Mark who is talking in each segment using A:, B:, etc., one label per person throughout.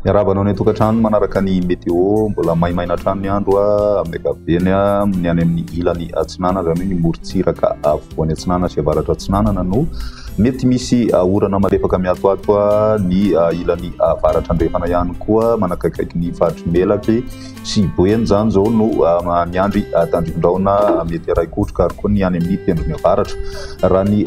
A: Miarahaba anao any an-tokantrano manaraka ny météo, mbola maimaina hatrany ny andro amin'ny ankapobeny, ny any amin'ny ilany atsinanana, izany hoe ny morontsiraka afovoany atsinanana sy avaratra atsinanana no mety misy orana malefaka miatoato, ny ilany avaratra andrefana ihany koa manakaikaiky ny faritry Melaky sy Boeny izany izao no miandry tandrifindraona mety harahi-kotroka ary koa ny any amin'ny tendrony avaratra. Raha ny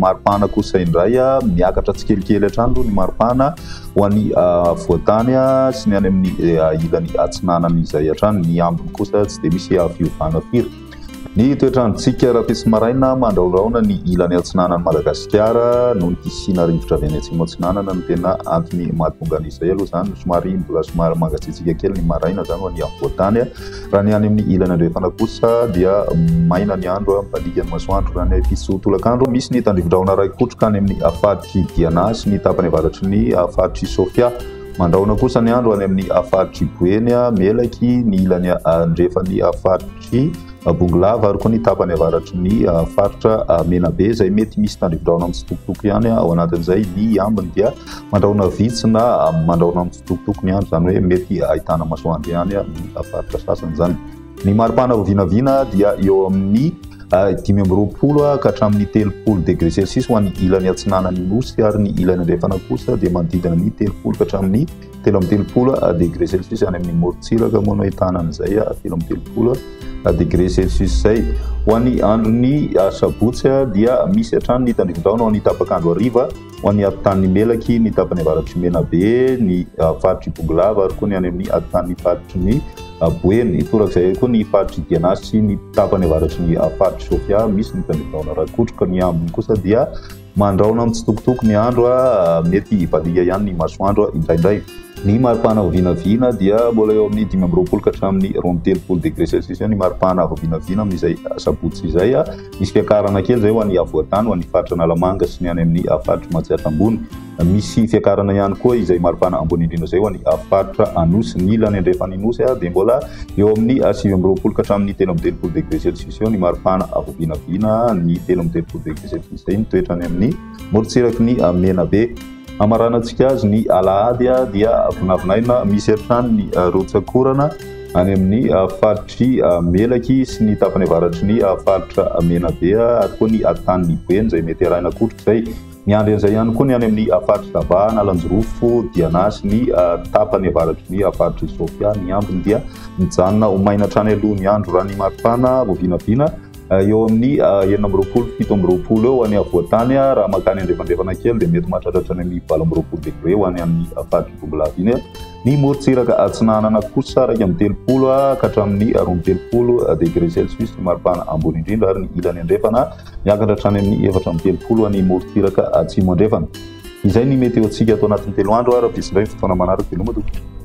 A: maripana kosa indray, miakatra tsikelikely hatrany aloha ny maripana ho an'ny afovoan-tany sy ny any amin'ny ilany atsinanana izay hatrany. Ny ambiny kosa tsy dia misy fiovana firy. Ny toetr'androntsika rahampitso maraina, mandrahondrahona ny ilany atsinanan'i Madagasikara noho ny fisiana rivotra avy any atsimo atsinanana no tena antony mahatonga an'izay aloha izany. Somary mbola somary mangatsiatsiaka kely ny maraina izany ho an'ny afovoan-tany. Raha ny any amin'ny ilany andrefana kosa dia maina ny andro, mibaliaka ny masoandro. Raha ny ampitso tolakandro, misy ny tandrivindrahona iray kotroka any amin'ny faritr'i Diana sy ny tapany avaratry ny faritr'i Sofia. Mandrahona kosa ny andro any amin'ny faritr'i Boeny, Melaky, ny ilany andrefan'ny faritr'i Bongolava ary koa ny tapany avaratry ny faritra Menabe izay mety misy tandrivindrahona mitsitokotoko ihany ao anatin'izay. Ny ambiny dia mandrahona vitsy na mandrahona mitsitokotoko ny andro, izany hoe mety ahitana masoandro ihany ny faritra sasany izany. Ny maripana vinavina dia eo amin'ny 25 ka hatramin'ny 30 degré celsius ho an'ny ilany atsinanan'ny nosy ary ny ilany andrefana kosa dia manodidina ny 30 ka hatramin'ny 33 degré celsius any amin'ny morontsiraka moa no ahitana an'izay 33 degré celsius izay. Ho an'ny andron'ny sabotsy dia misy hatrany ny tandrifin-drahona ho an'ny tapak'andro hariva ho an'ny atotanin'i Melaky, ny tapany avaratr'i Menabe, ny faritr'i Bongolava ary koa ny any amin'ny atotanin'ny faritry ny Boeny. Torak'izay koa ny faritr'i Diana sy ny tapany avaratry ny faritr'i Sofia, misy ny tandrifin-drahona rakotroka. Ny ambiny kosa dia mandrahona mitsitokotoko ny andro, mety hibaliaka ihany ny masoandro indraindray. Ny maripana vinavina dia mbola eo amin'ny 25 ka hatramin'ny 32 degré celsius eo ny maripana vinavina amin'izay sabotsy izay. Misy fiakarana kely izay ho an'ny afovoan-tany, ho an'ny faritra Analamanga sy ny any amin'ny faritry Matsiatra Ambony. Misy fiakarana ihany koa izay maripana ambony indrindra izay ho an'ny faritra Anosy. Ny ilany andrefan'ny Nosy dia mbola eo amin'ny 29 ka hatramin'ny 33 degré celsius eo ny maripana vinavina, ny 33 degré celsius izay mitoetra any amin'ny morontsiraky ny Menabe. Hamaranantsika azy ny alahady dia vinavinaina misy hatrany ny rotsakorana any amin'ny faritry Melaky sy ny tapany avaratry ny faritra Menabe ary koa ny tanin'i Boeny izay mety arahina kotroka izay. Miandry an'izay ihany koa ny any amin'ny faritry Sava, Analanjirofo, Diana sy ny tapany avaratry ny faritry Sofia. Ny ambiny dia mijanona ho maina hatrany aloha ny andro raha ny maripana vao vinavina eo amin'ny 26, 27 eo any afovoan-tany. Raha mankany andrefandrefana kely dia mety mahatratra hatrany amin'ny 28 degré ho any amin'ny faritry Bongolava iny. Ny morontsiraka atsinanana kosa 31 ka hatramin'ny 32 degré celsius ny maripana ambony indrindra ary ny ilany andrefana miakatra hatrany amin'ny 34 any morontsiraka atsimo andrefana. Izay ny météo-ntsika ato anatin'ny 3 andro ary hampisy indray ny fotoana manaraka. Veloma tompoko.